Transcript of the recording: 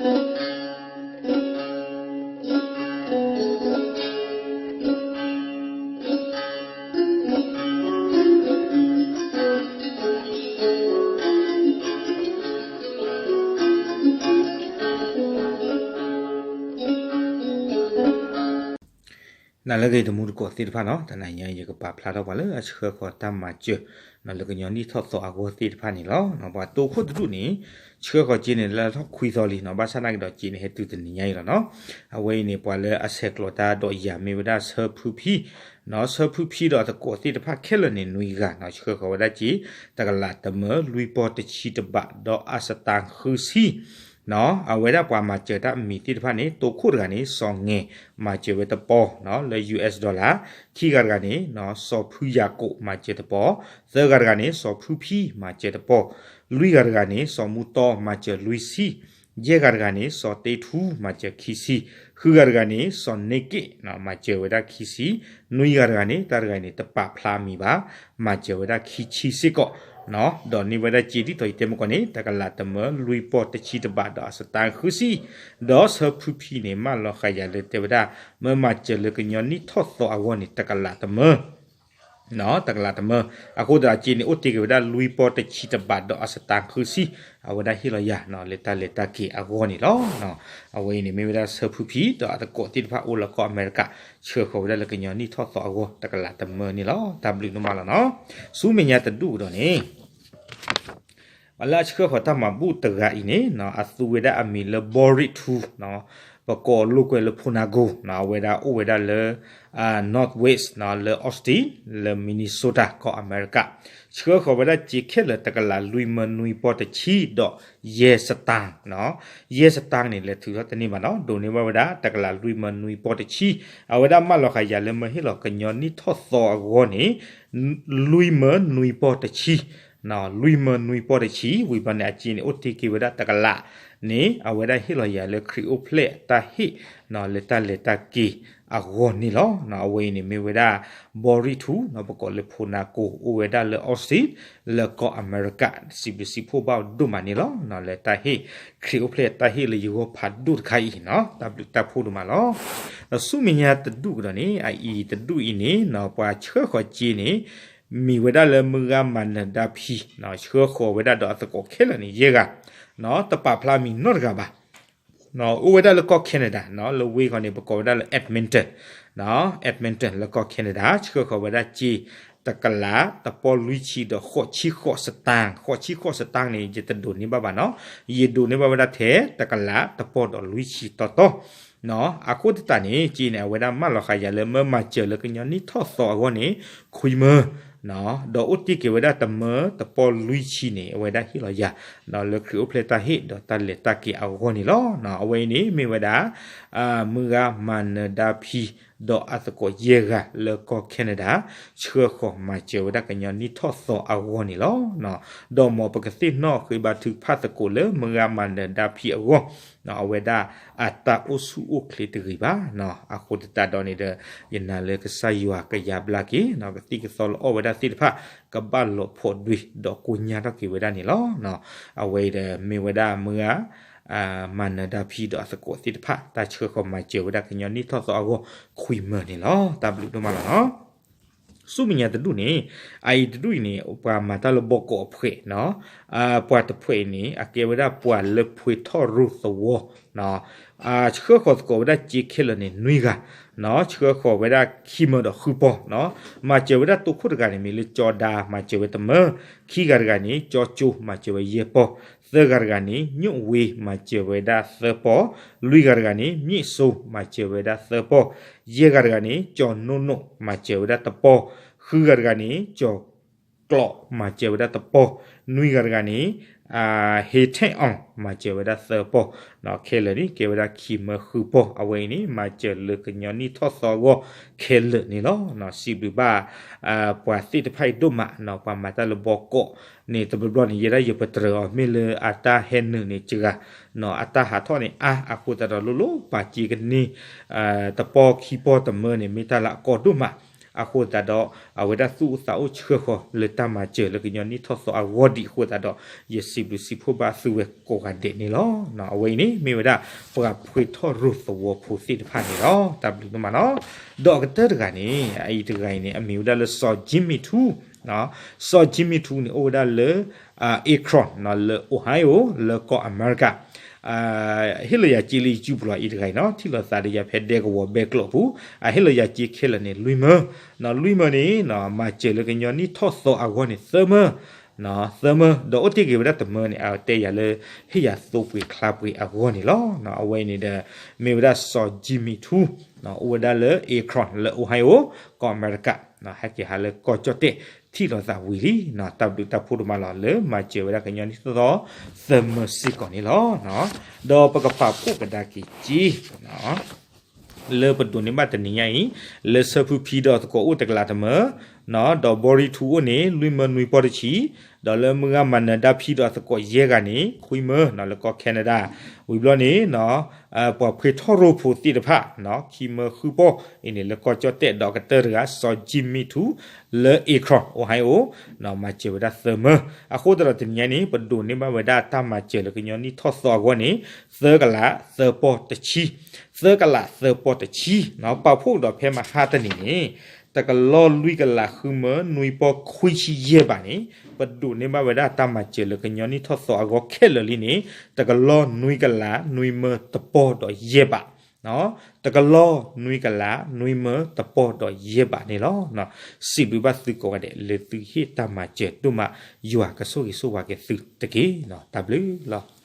နလၢဂ့ၤ တံၤသကိးသ့ၣ်တဖၣ်နီၤ, တနံၤညါအံၤ ယကပာ်ဖျါထီၣ်ပှၤလၢအဆှၢဃီၤတၢ်မၤစၢၤ လၢကညီနံၣ်ထီၣ်သီအဂီၢ်သ့ၣ်တဖၣ်န့ၣ်လီၤ. ပှၤတိခိၣ်တဒူၣ်န့ၣ် ဆှၢဃီၤစ့န့ၣ် လၢထီၣ်ခွံသီလံနီၤ, ဘၣ်ဆၣ်သနာ်က့ဒီး စ့န့ၣ် ဟဲတုၤတနံၤညါအံၤလီၤနီၤ. အဝဲအံၤန့ၣ် ပှၤလၢအဆဲးကျိးတၢ်ဒိးယၤမ့ၢ်ဝဲဒၣ် ဆၢဖုဖံနီၤ, ဆၢဖုဖံဒီးအသကိးသ့ၣ်တဖၣ်ခဲလၢာ်န့ၣ် နွံဂၤနီၤ, ဆှၢဃီၤဝဲဒၣ်စ့ တကလးတမၢ လွံၢ်ပီၢ်တဆံတဘး ဒီးအစတါဃုဆံ အဝဲဒၣ်ပှၤမၤစၢၤတၢ်အမံၤသ့ၣ်တဖၣ်န့ၣ် တိခိၣ်တဂၤန့ၣ် စီၤငဲၤ မၤစၢၤဝဲတပီၢ်နီၤ လၢ ယူႇအၢတ်ႉ dollar, ခံဂၤတဂၤန့ၣ် စီၤဖုယၤကိာ် မၤစၢၤတပီၢ်, သၢဂၤတဂၤန့ၣ် စီၤဖုဖံ မၤစၢၤတပီၢ်, လွံၢ်ဂၤတဂၤန့ၣ် စီၤမူတီ မၤစၢၤလွံၢ်ဆံ, ယဲၢ်ဂၤတဂၤန့ၣ် စီၤတ့ထူ မၤစၢၤခံဆံ, ဃုဂၤတဂၤန့ၣ် စီၤန့က့ၣ် မၤစၢၤဝဲဒၣ်ခံဆံ, နွံဂၤတဂၤန့ၣ် တၢ်တဂၤန့ၣ် တပာ်ဖျါအမံၤဘၣ်, မၤစၢၤဝဲဒၣ်ခံဆံစ့ၢ်ကီး ဒီးန့ၢ်ဝဲဒၣ်စ့ဒ်သိးယတဲမုၢ်ကီၢ်န့ၣ် တကလးတမၢ လွံၢ်ပီၢ်တဆံတဘး ဒီးအစတါဃုဆံ, ဒီးဆၢဖုဖံန့ၣ် မၢလီၤဃာ်ယၤလၢတဲဝဲဒၣ် မၢမၤစၢၤလၢကညီနံၣ်ထီၣ်သီအဂီၢ်န့ၣ် တကလးတမၢ တကလးတမၢ, အဃိသတးစ့န့ၣ် အိၣ်တ့ၢ်က့ၤဝဲဒၣ် လွံၢ်ပီၢ်တဆံတဘး ဒီးအစတါဃုဆံ, အဝဲဒၣ်ဟ့ၣ်လီၤယၤ လၢတၢ်လဲၤတၢ်က့ၤအဂီၢ်န့ၣ်လီၤ. အဝဲအံၤန့ၣ်မ့ၢ်ဝဲဒၣ်ဆၢဖုဖံ ဒီးအသကိးသ့ၣ်တဖၣ်အိၣ်လၢကီၢ်အမဲရကၤ ဆှၢဃီၤဝဲဒၣ်လၢကညီနံၣ်ထီၣ်သီအဂီၢ် တကလးတမၢန့ၣ်လီၤ. တၢ်ဘျုးဒိၣ်မးလီၤနီၤ. ဆူမဲာ်ညါတဒူၣ်ကဒီးန့ၣ် ပှၤလၢအဆှၢဃီၤတၢ်မၤဘူၣ်တဂၤအံၤန့ၣ် အသူဝဲဒၣ်အမံၤလၢ ဘီရံၣ်ထူ ပကိးလိာ်ကွဲလၢ ဖိနၤကိၤ အဝဲဒၣ်အိၣ်ဝဲဒၣ်လၢ Northwest လၢ Austin လၢ Minnesota ကီၢ်အမဲရကၤ, ဆှၢဃီၤဝဲဒၣ်စ့ခဲလၢာ် တကလးလွံၢ်မၢနွံပီၢ်တဆံ ဒီးယဲၢ်စတၣ်, ယဲၢ်စတၣ်န့ၣ် လဲၤထုးထီၣ်တန့ၢ်ဘၣ်နီၤ, ဒိးန့ၢ်ဘၣ်ဝဲဒၣ် တကလးလွံၢ်မၢနွံပီၢ်တဆံ, အဝဲဒၣ်မၢလီၤဃာ်ယၤလၢမၢဟ့ၣ်လီၤကညီနံၣ်ထီၣ်သီအဂီၢ်န့ၣ် လွံၢ်မၢနွံပီၢ်တဆံ, လွံၢ်မၢနွံပီၢ်တဆံ, ဝံၤဘျီန့ၣ် အစ့န့ၣ် အိၣ်တ့ၢ်က့ၤဝဲဒၣ်တကလးန့ၣ် အဝဲဒၣ်ဟ့ၣ်လီၤယၤလၢခရံာ်အိၣ်ဖျဲၣ်တၢ်ဟ့ၣ် လၢတၢ်လဲၤတၢ်က့ၤအဂီၢ်န့ၣ်လီၤ. အဝဲအံၤန့ၣ်မ့ၢ်ဝဲဒၣ် ဘီရံၣ်ထူ ပကိးလၢ ဖိနၤကိၤ အိၣ်ဝဲဒၣ်လၢ Austin လၢကီၢ်အမဲရကၤ, စံးဘျုးစံးဖှိၣ်ဘၣ်ဒိၣ်မးန့ၣ်လီၤ. လၢတၢ်ဟ့ၣ် ခရံာ်အိၣ်ဖျဲၣ်တၢ်ဟ့ၣ်လၢယဂီၢ်ဖးဒိၣ်တခါအံၤနီၤ, တၢ်ဘျုးတၢ်ဖှိၣ်ဒိၣ်မးလီၤ. ဒီးဆူမဲာ်ညါတဒူၣ်ကဒီးန့ၣ် အအံၤတဒူၣ်အံၤန့ၣ် ပှၤဆှၢဃီၤစ့န့ၣ် မ့ၢ်ဝဲဒၣ်လၢမုၢ်ဂၤမၤနၢၤဒါဖံ ဆှၢဃီၤဝဲဒၣ်ဒီးအသကိးခဲလၢာ်န့ၣ် ယဲၢ်ဂၤ, တပာ်ဖျါမံၤနီတဂၤဘၣ်. အိၣ်ဝဲဒၣ်လၢကီၢ် Canada လၢဝ့ၢ်ခီန့ၣ် ပကိးဝဲဒၣ်လၢ Edmonton, Edmonton လၢကီၢ် Canada ဆှၢဃီၤဝဲဒၣ်စ့ တကလးတပီၢ်လွံၢ်ဆံဒီးဃိးဆံဃိးစတၣ်, ဃိးဆံဃိးစတၣ်န့ၣ် ယတဒိးန့ၢ်ဘၣ်ဘၣ်နီၤ, ယဒိးန့ၢ်ဘၣ်ဝဲဒၣ်ထဲတကလးတပီၢ်ဒီးလွံၢ်ဆံတီတီ အဃိသတးန့ၣ် စ့န့ၣ် အဝဲဒၣ်မၢလီၤဃာ်ယၤလၢမၢမၤစၢၤလၢကညီနံၣ်ထီၣ်သီအဂီၢ်န့ၣ် ခွံမၢ, ဒီးအိၣ်တ့ၢ်က့ၤဝဲဒၣ်တမၢတပီၢ်လွံၢ်ဆံန့ၣ် အဝဲဒၣ်ဟ့ၣ်လီၤယၤ လၢခရံာ်အိၣ်ဖျဲၣ်တၢ်ဟ့ၣ်ဒီးတၢ်လဲၤတၢ်က့ၤအဂီၢ်န့ၣ်လီၤ. အဝဲအံၤန့ၣ်မ့ၢ်ဝဲဒၣ် မုၢ်ဂၤမၤနၢၤဒါဖံ ဒီးအသကိးယဲၢ်ဂၤလၢကီၢ် Canada ဆှၢဃီၤမၤစၢၤဝဲဒၣ်ကညီနံၣ်ထီၣ်သီအဂီၢ်န့ၣ်လီၤ. ဒီးမ်ပကသ့ၣ်နီၣ်ဃ့ဘါထုကဖၣ်သကိးလၢမုၢ်ဂၤမၤနၢၤဒါဖံအဂီၢ်, အဝဲဒၣ်အတၢ်အိၣ်ဆူၣ်အိၣ်ချ့တဂ့ၤဘၣ်. အဃိသတးဒီးန့ၣ်ဒီး ယနာ်လၢကစၢ်ယွၤကယါဘျါက့ၤ ကသံၣ်ကသီလၢအီၣ်ဝဲဒၣ်သ့ၣ်တဖၣ် ကဘၣ်လီၤဖှီၣ်ဒွံးဒီးကိညါထီၣ်က့ၤဝဲဒၣ်န့ၣ်လီၤ. အဝဲအံၤဒီးမ့ၢ်ဝဲဒၣ်မုၢ်ဂၤ မၤနၢၤဒါဖံဒီးအသကိးသ့ၣ်တဖၣ် တၢ်ဆှၢဃီၤမၤစၢၤဝဲဒၣ်ကညီနံၣ်ထီၣ်သီအဂီၢ်ခွံမၢန့ၣ်လီၤ. တၢ်ဘျုးဒိၣ်မးလီၤနီၤ. ဆူမဲာ်ညါတဒူၣ်န့ၣ် အအံၤတဒူၣ်အံၤန့ၣ် ပှၤမၤတၢ်လၢဘီကီးအဖှဲးနီၤ, ပှၤတဖှဲးအံၤန့ၣ် အကဲဝဲဒၣ်ပှၤလၢဖှဲးထီၣ်ရိသဝီ ဆှၢဃီၤသကိးဝဲဒၣ်စ့ခဲလၢာ်န့ၣ် နွံဂၤ, ဆှၢဃီၤဝဲဒၣ်ခံမၢဒီးဃုပီၢ်, မၤစၢၤဝဲဒၣ်တိခိၣ်တဂၤန့ၣ် မ့ၢ်လၢကၠီဒါ မၤစၢၤဝဲတမၢ, ခံဂၤတဂၤန့ၣ် ကၠီကၠိ မၤစၢၤဝဲယဲၢ်ပီၢ်, သၢဂၤတဂၤန့ၣ် ညိၣ်ဝ့ မၤစၢၤဝဲဒၣ်သၢပီၢ်, လွံၢ်ဂၤတဂၤန့ၣ် မၠ့ၣ်စိ မၤစၢၤဝဲဒၣ်သၢပီၢ်, ယဲၢ်ဂၤတဂၤန့ၣ် ကၠီနိၣ်နိၣ် မၤစၢၤဝဲဒၣ်တပီၢ်, ဃုဂၤတဂၤန့ၣ် ကၠီ ကျိး မၤစၢၤဝဲဒၣ်တပီၢ်, နွံဂၤတဂၤန့ၣ် ဟ့ထဲအီၣ် မၤစၢၤဝဲဒၣ်သၢပီၢ်, ခဲလၢာ်န့ၣ် ကဲဝဲဒၣ်ခံမၢဃုပီၢ်, အဝဲအံၤန့ၣ် မၤစၢၤလၢကညီနံၣ်ထီၣ်သီအဂီၢ်ခဲလၢာ်န့ၣ်လီၤ. စံးဘျုးဘၣ် ပှၤသ့ၣ်တဖၣ်အံၤဒိၣ်မး, ပှၤမၤတၢ်လၢဘီကီးန့ၣ် တဘျီဘျီန့ၣ် ယဲဒၣ်ယပတြၢၤအီၤ မ့ၢ်လၢအတၢ်ဟဲနုာ်န့ၣ်စှၤ, အတၢ်ဟးထီၣ်န့ၣ်အါ, အဃိသတးဒီးလိၣ်လိၣ်ပာ်စ့ကန့ၢ် တပီၢ်ခံပီၢ်တမၢန့ၣ် မ့ၢ်တၢ်လၢအကီဒိၣ်မး အဃိသတးဒီး အဝဲဒၣ်သူၣ်အိၣ်သးအိၣ်ဆှၢဃီၤလၢတၢ်မၤစၢၤလၢကညီနံၣ်ထီၣ်သီအဂီၢ်ဒံးအဃိသတးဒီး ယစံးဘျုးစံးဖှိၣ်ဘၣ်သုဝဲကိးဂၤဒဲးန့ၣ်လီၤ. အဝဲအံၤန့ၣ် မ့ၢ်ဝဲဒၣ်ပှၤဖှ့ထီၣ်ရိၣ်သဝီဖိသ့ၣ်တဖၣ်န့ၣ်လီၤ. တၢ်ဘျုးဒိၣ်မးနီၤ. ဒီးအကတၢၢ်တဂၤန့ၣ် အအံၤတဂၤအံၤန့ၣ် အမံၤဝဲဒၣ်လၢစီၤ Jimmy ထူ စီၤ Jimmy ထူန့ၣ် အိၣ်ဝဲဒၣ်လၢ Akron လၢ Ohio လၢကီၢ်အမဲရကၤ ဟ့ၣ်လီၤယၤစ့လၢယစုပူၤလီၤ အံၤတဂၤအံၤနီၤ ထံၣ်လိာ်သးဒီးယၤဖဲဒဲကဝီၤဘဲကျိးပူၤ အဟ့ၣ်လီၤယၤစ့ခဲလၢာ်န့ၣ် လွံၢ်မၢ, လွံၢ်မၢန့ၣ် မၤစၢၤလၢကညီနံၣ်ထီၣ်သီအဂီၢ်န့ၣ် သၢမၢ, သၢမၢ ဒီးအိၣ်တ့ၢ်က့ၤဝဲဒၣ်တမၢန့ၣ် အတဲယၤလၢ ဟ့ၣ်ယၤသိပှ့ၤချါပှ့ၤအဂီၢ်န့ၣ်လီၤ. အဝဲအံၤန့ၣ်ဒီး မ့ၢ်ဝဲဒၣ်စီၤ Jimmy ထူ အိၣ်ဝဲဒၣ်လၢ Akron လၢ Ohio ကီၢ်အမဲရကၤ ဟဲက့ၤဟးလၢကီၢ်ကၠီၣ်တဲၣ် ထံၣ်လိာ်သးဝံၤလံ. တၢ်ဘျုးတၢ်ဖှိၣ်ဒိၣ်မးလီၤ လၢမၤစၢၤဝဲဒၣ်ကညီနံၣ်ထီၣ်သီ သၢမၢစ့ၢ်ကီးန့ၣ်လီၤ. ဒီးပကပာ်ဖှိၣ်ကဒါက့ၤစ့ လၢပဒိးန့ၢ်ဘၣ်တနံၤညါအံၤ လၢဆၢဖုဖံဒီးသကိးအိၣ်တကလးတမၢ, ဒီးဘီရံထူအိၣ်န့ၣ် လွံၢ်မၢနွံပီၢ်တဆံ, ဒီးလၢမုၢ်ဂၤမၤနၢၤဒါဖံဒီးသကိးယဲၢ်ဂၤန့ၣ် ခွံမၢ လၢကီၢ် Canada, ဝံၤဘျီန့ၣ် ပှၤဖှ့ထီၣ်ရိၣ်ဖိသ့ၣ်တဖၣ် ခံမၢဃုပီၢ်အံၤန့ၣ် လၢကီၢ်ကၠီၣ်တဲၣ် ဒီးကတၢၢ်တဂၤ စီၤ Jimmy ထူ လၢ Akron Ohio မၤစၢၤဝဲဒၣ်သၢမၢ, အဃိသတးဒီးတနံၤညါန့ၣ် ပဒိးန့ၢ်ဘၣ်ဝဲဒၣ်တၢ်မၤစၢၤလၢကညီနံၣ်ထီၣ်သီအဂီၢ်န့ၣ် သၢကလးသၢပီၢ်တဆံ, သၢကလးသၢပီၢ်တဆံ, ပာ်ဖှိၣ်ကဒီးဖဲမဟါတနံၤန့ၣ် တကလီၢ်လွံၢ်ကလးဃုမၢနွံပီၢ်ခွံဆံယဲၢ်ဘးန့ၣ် ပဒိးန့ၢ်ဘၣ်ဝဲဒၣ်တၢ်မၤစၢၤလၢကညီနံၣ်ထီၣ်သီအဂီၢ်ခဲလၢာ်လံန့ၣ် တကလီၢ်နွံကလးနွံမၢတပီၢ်ဒီးယဲၢ်ဘး, တကလီၢ်နွံကလးနွံမၢတပီၢ်ဒီးယဲၢ်ဘးန့ၣ်လီၤ. စံးဘျုးဘၣ်သုကိးဂၤဒဲး လၢသုဟ့ၣ်တၢ်မၤစၢၤဒိၣ်မး ယွၤကဆိၣ်ဂ့ၤဆိၣ်ဝါက့ၤသုတက့ၢ်. တၢ်ဘျုးလီၤ.